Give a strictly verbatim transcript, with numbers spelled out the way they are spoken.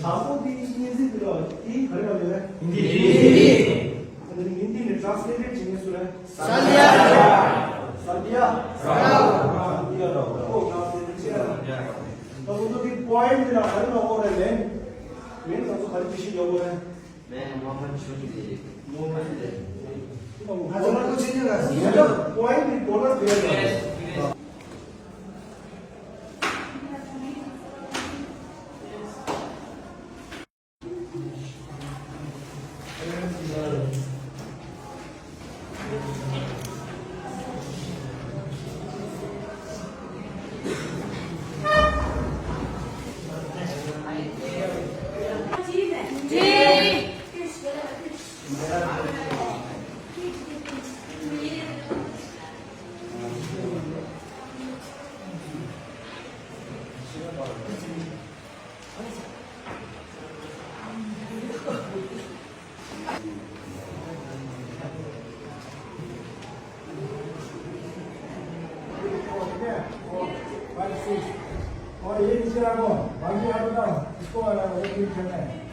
དང་པོ་དེ་གཉིས་འཛིན་འདི་ལ་དེ་ག་རེ་ལབ་ཡོད་རེད། ཧིན་དི། ཧིན་དི་ནས་ཊྲན་སི་ལེ་ཊེཌ་བྱེད་མཁན་སུ་རེད། སཱན་དྷྱ། སཱན་དྷྱ། སཱན་དྷྱ་ར་བ། སཱན་དྷྱ་ར་བ། ཨོ་ཊྲན་སི་ལེ་ཊེཌ་བྱས་ར་བ། ད་ཁོ་ཚོ་དེ་པོ་ཡེན་ཊི་འདི་ལ་ག་རེ་ལབ་དགོས་རེད། མེན། མེན་ད་ཚོ་ག་རེ་འགྲེལ་བཤད་རྒྱག་དགོས་རེད། མེན་མོ་མེན་ཊི་ཆུ་དེ། མོ་མེན་ཊི་དེ། ང་ཚོ་ལ་ཁོ་ཆེ་ཉེ་ལ་ཟེར། ད་པོ་ཡེན་ཊི་འདི་གོ་ལ་དེ་རེད། बाकी आप बता, इसको वाला वो ठीक है।